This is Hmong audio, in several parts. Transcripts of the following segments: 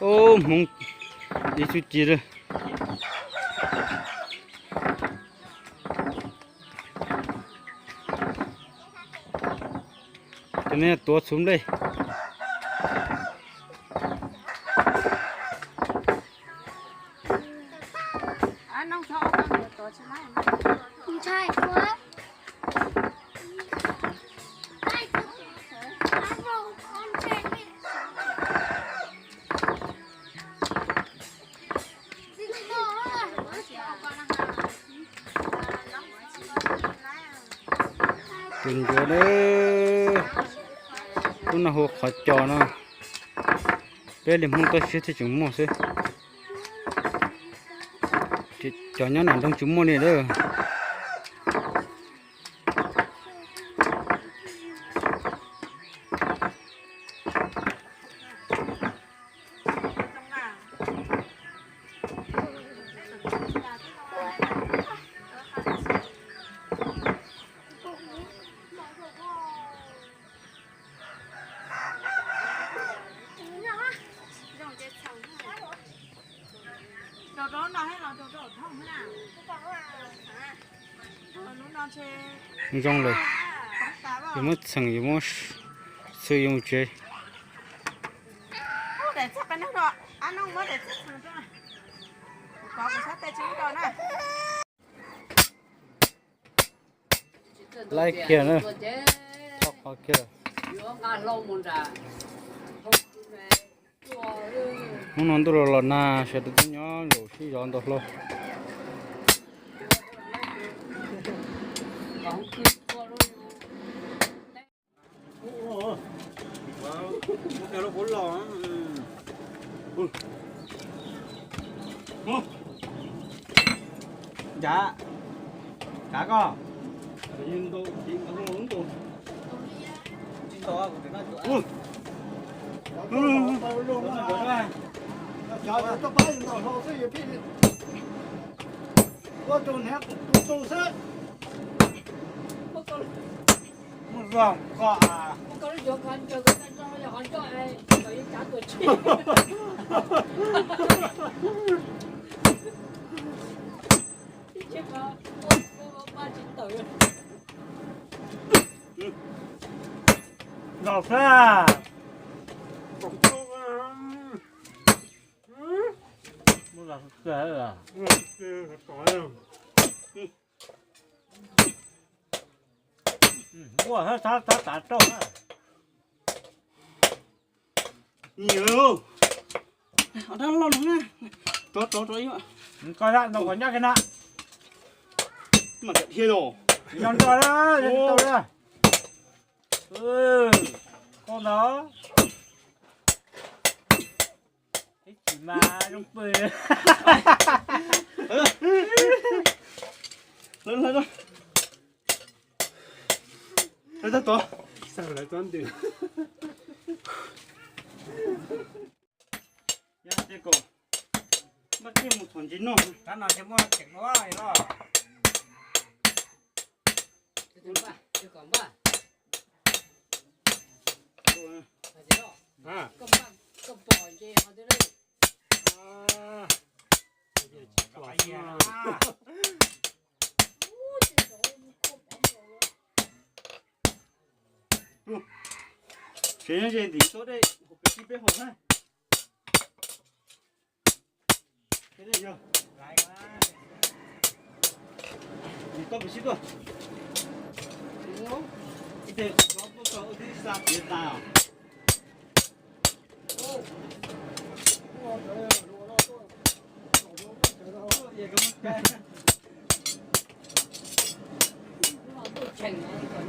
Ub, Hmoob ib txuj ci lawm. Cov no tuav txhuv nplej. Tus ntsuav, lub no hu qhov cos no, peb li Hmoob toj siab thiaj tseem muaj xwb. Cov nyob nram nroog tsis muaj li lawm. Zoo lawm, yuav muab txheem, yuav muab xwb, yuav mus tsev. Laib kiag na, txhob qhov kiag lawm. Hnub no ntuj los los nag, sawv daws tuaj nyob zaum sib zov ntau hlo. Ncav, ncav koj. Mus zoo koj. Los xwb. Ua, thab thab tav rau. Nyiam. Rov rov rov ib. Koj ntau kom nyob kiag na. Mas thiaj los. Nyob nrog na, tau na. Koj ntawd. Ib chim mas zoo pw. Lawv, lawv, lawv. Lawv tab tom. Xav lawv txob ntws. Yog ces kom npaj kiag mus thom ntsis noj. Rab no ces muaj tseem ua li los. Tsev nyob ze ntim txob dej hauv peb sib peb hauv na. Nim toj pes sib tuaj. Ib teg tsob tuaj txog ua tib xa piav tas.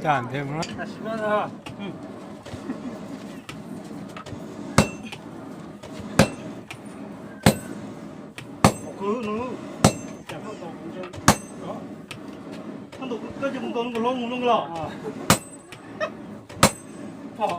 Tam nthe no. Koj cia mus ntaus nkaus hlob mus looj los. Phom.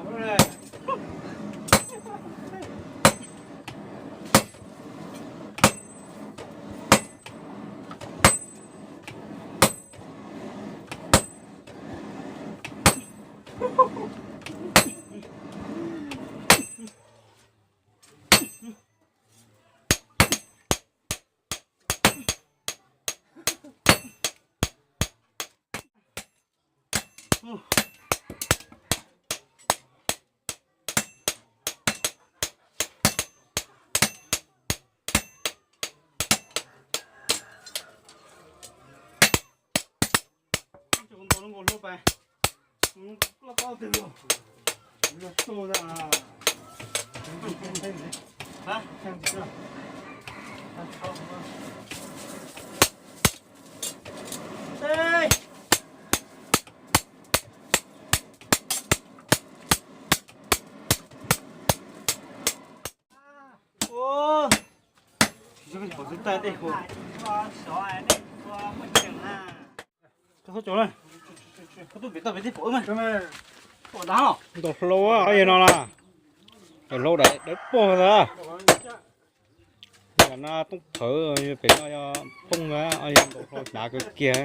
Ntaus hlau ob yawg no na, ntaus hlau dawb paug ntag. Yog no Tooj Phawv, pem no yog Phooj ntag, ob yawg ntaus hlau hnyav kawg kiag.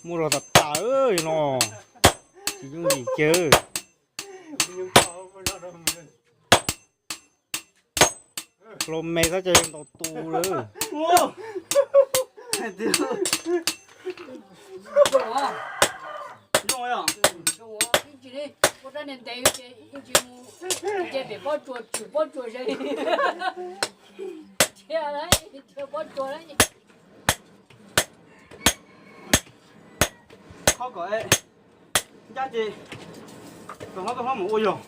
Muaj zog tas tas no, tsis yooj yim kiag. Hlau me xwb ces ntaus tu lawm. Qhov kom ncaj ces tus hlob tuaj hlob mus ua yog.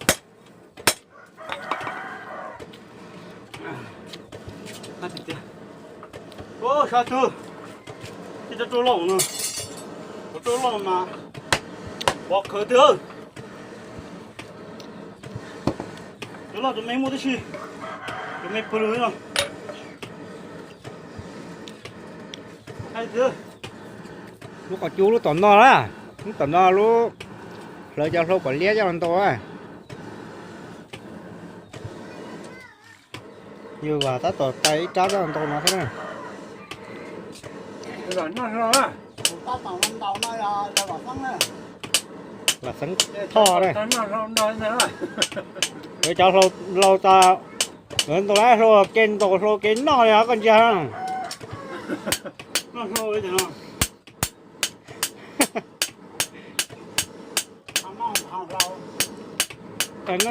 Ua sab twg, tej cov rau loj no, cov rau loj mas pov khawv twg. Cov loj cov me muaj tib si, cov me pw lug no. Lub qhov cub lub tom no na, lub tom no lub hlawv cov hlau kom liab coj los ntau. Yus vam tab tom tais ib rab coj los ntau no thiab na. Vam Xeeb Thoj na. Lawv cov hlau tas, lawv ntaus lawv hlau ke ntaus hlau ke noj li os koj ntsia. Noj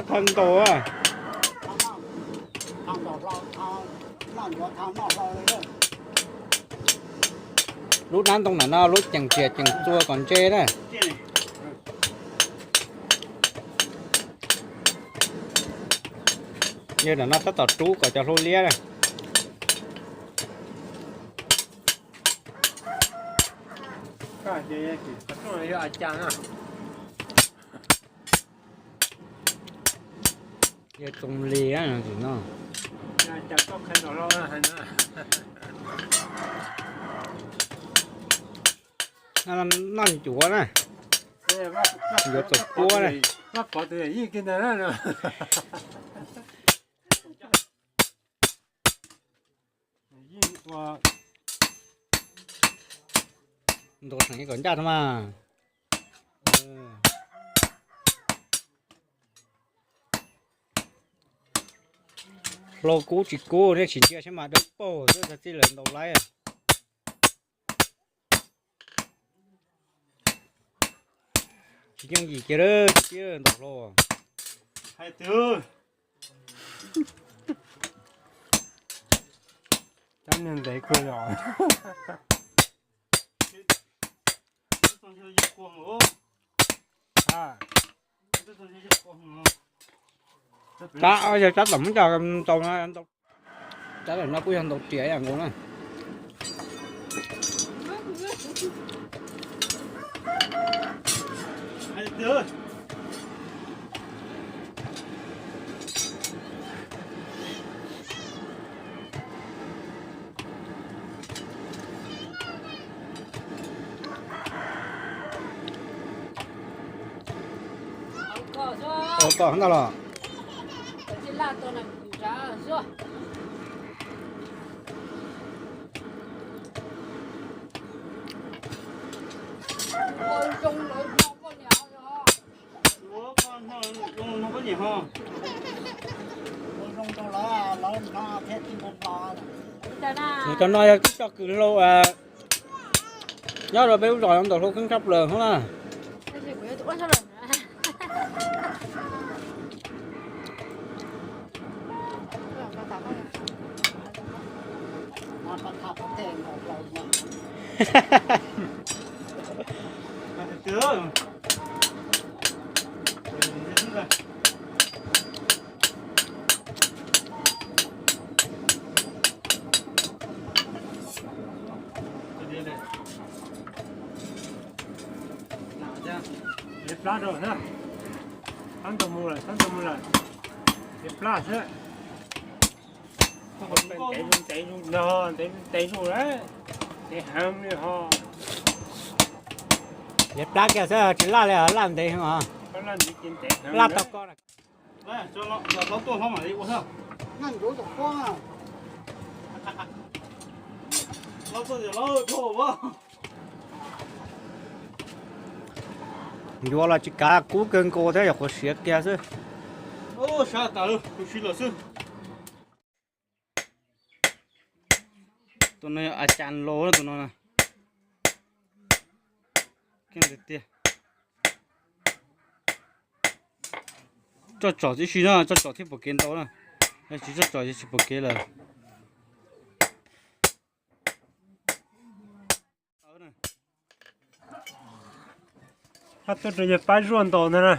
thawj ntaus. Lub dab ntoo ntawm no lub ceem riam ceem txua kom ntse na. Yog ntawm no tab tom rub kom cov hlau liab na. Yog txoos li no. Noj ncuav na, ncuav txaus puab na. Ntaus seem kom ncaj no mas. Hlau kub tsis kub nej tsis ntsia saib mas dawb paug xwb, txij lawv ntaus laib. Tsis yooj yim kiag lawm, tsis tib ntaus hlau. Hais tias, cov neeg ntev kawg yom. Tab, yog tab tom muab cov ntaus no, tab tom no kuj yog ntaus riam ib yam nkaus na. Ua tom ntag los. Nws cov no yog tib co kws hlau nyob rau peb lub zos ntaus hlau kheeb tshaj plaws hov na. Tab sis kuv yuav tus ua tshaj plaws na. Plab rau na. Sab ntoo mus lawm, sab ntoo mus lawm. Ces plab xwb. Ntev zus, ntev zus no, ntev zus, ntev zus lawm. Ntev heev li ho. Ntev plab kiag xwb, tsis laj li, laj ntev heev os. Laj tau koj na. Ncuav los tsis kav, kub kawg nkaus thiab, yog qhuav siav kiag xwb. Tus no yog a cas los tus no na. Keej tiag tiag. Tso tsom tib si na, tso tsom thiaj pom kev ntau na. Yog tsis tso tsom ces tsis pom kev lawm. Hab tuaj rau yawg pab zuaj ntaus ntag na.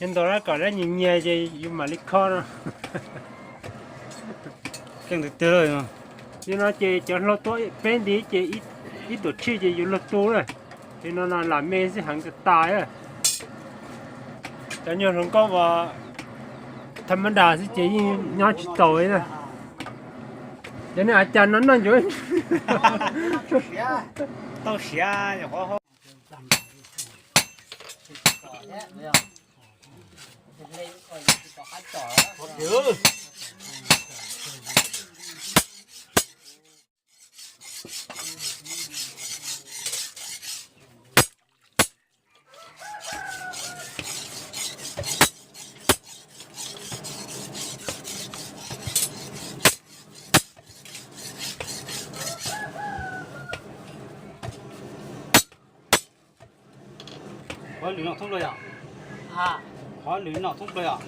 Yog ntaus dab kom dab nyias nyias ces yus mam li kho no. Keej tiag tiag. Yog no ces cov hlau tuaj peb nti ces ib tuam tshij ces yus luag tu na. Ces no no lam me xwb heev tas tas. Cov nyuag hluas nkauj uas tham mab das xwb ces yeej nyob tsis taus li na. Cov niag a cas no noj ncuav tau siav. Qhov lwm no thoob plaws yom? Qhov lwm no thoob plaws yom?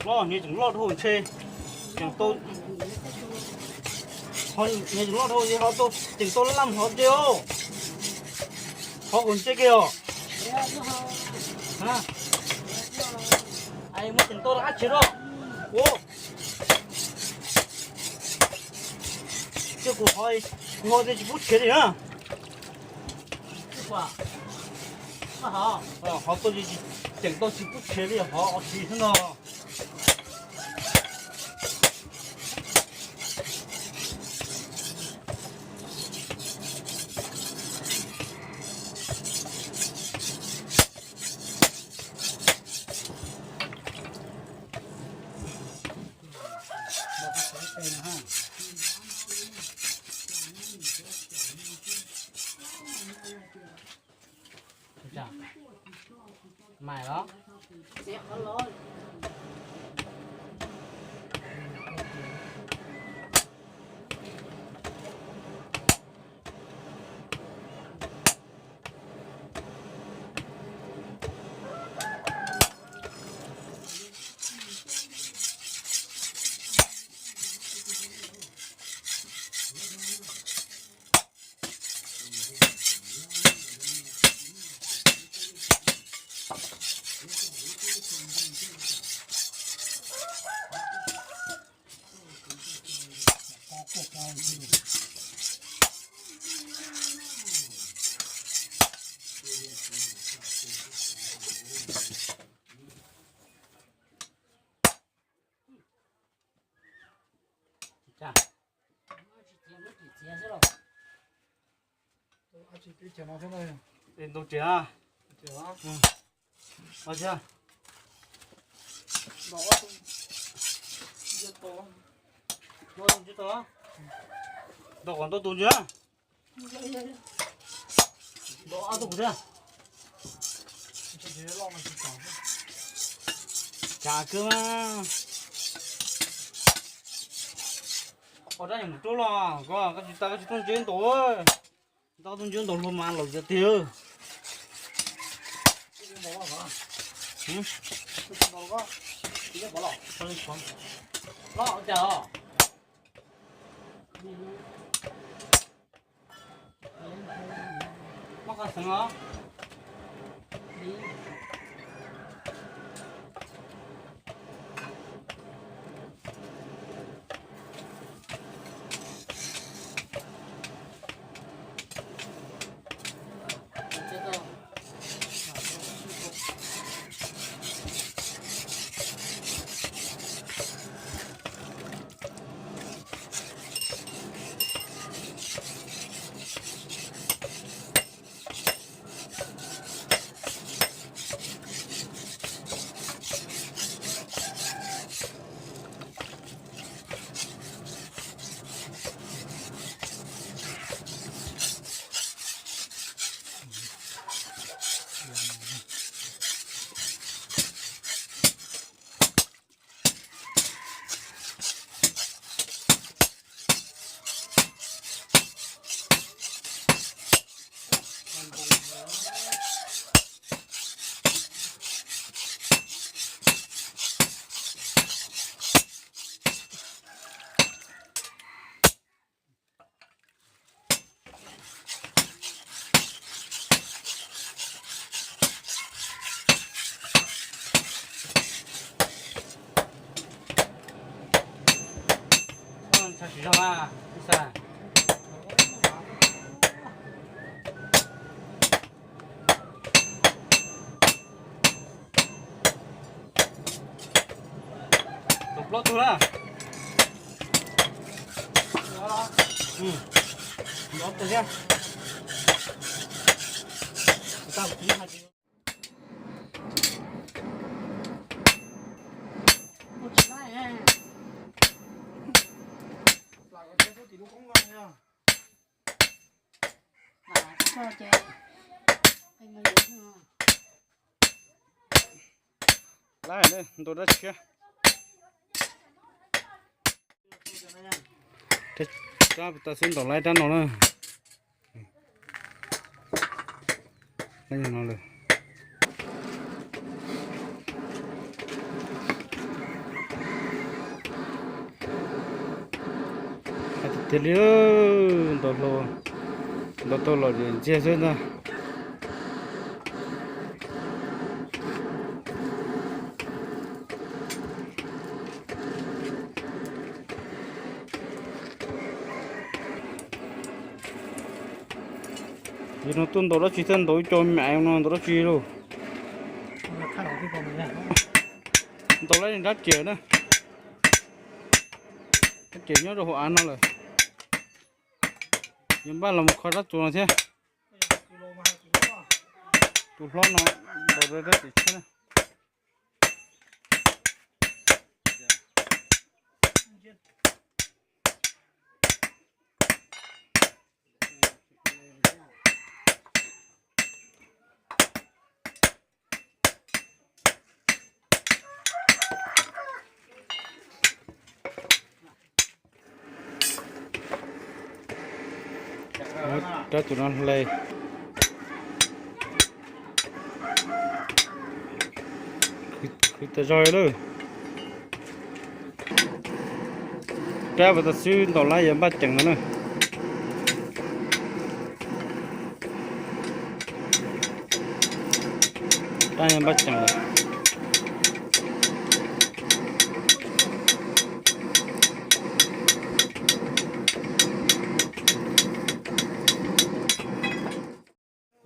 Loj, nws tseem loj dhau ntshe, tseem tau, nws tseem loj dhau ntshe ho tau, tseem tau laj hov ntse os. Qhov kaum ntshe kiag os. Muab tseem tau rov qab tshiav rau. Ua, kuv ho, kuv ho tias tsis pub tshiav li na. Hov tau, tseem tau tsis pub tshiav li, hov tsis xwb no. Mai los. Ntau tiag. Ntau qhov ntau tus ntsia. Ntau ob tug thiab. Cas kawg mas. Ua rab nyeem mus rub los koj, koj tsis tas koj tsis tuaj ntsia ntaus. Ntau tuaj ntsia ntaus luag mas laus tiag tiag. Tau plaub tug na. Ob tug thiab. Lab ntaus dab tsi? Rab puas tas xwb ntaus lab rab no na. Lab no lawm. Hais tiag tiag li, ntaus hlau, ntaus tau los ntxiag xwb ntag. Yog no tuaj ntaus dab tsi thiaj ntaus ib co me no ntaus dab tsi lauj? Ntaus lab rab riam na. Rab riam nyob rau hauv av no lawm. Yog npaj los mus kho rab txuas no thiab. Tus hlob no ntaus rab riam tshiab na. Rab tus no hle. Khwv tas zog lawm. Rab puas tas xwb ntaus lab yog npaj ceem no na. Rab yog npaj ceem lawm.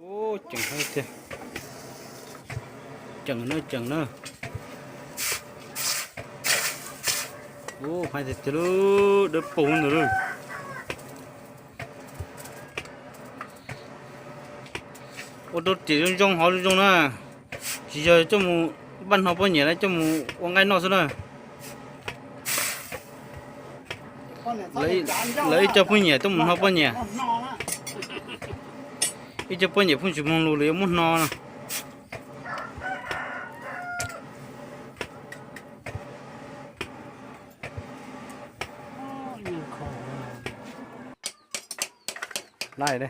Ub, ceem hais tiag. Ceem na, ceem na. Ub, hais tiag tiag lub dawb paug ntawd lawm. Ua rau riam zoo zoo hov zoo zoo na. Tsis yog coj mus npaj hno poj niam na, coj mus ua nqaij noj xwb na. Lawv ib co phooj niam tuaj mus hno poj niam. Ib co poj niam phooj tsis mloog lus lawv yuav muab hno no. Lab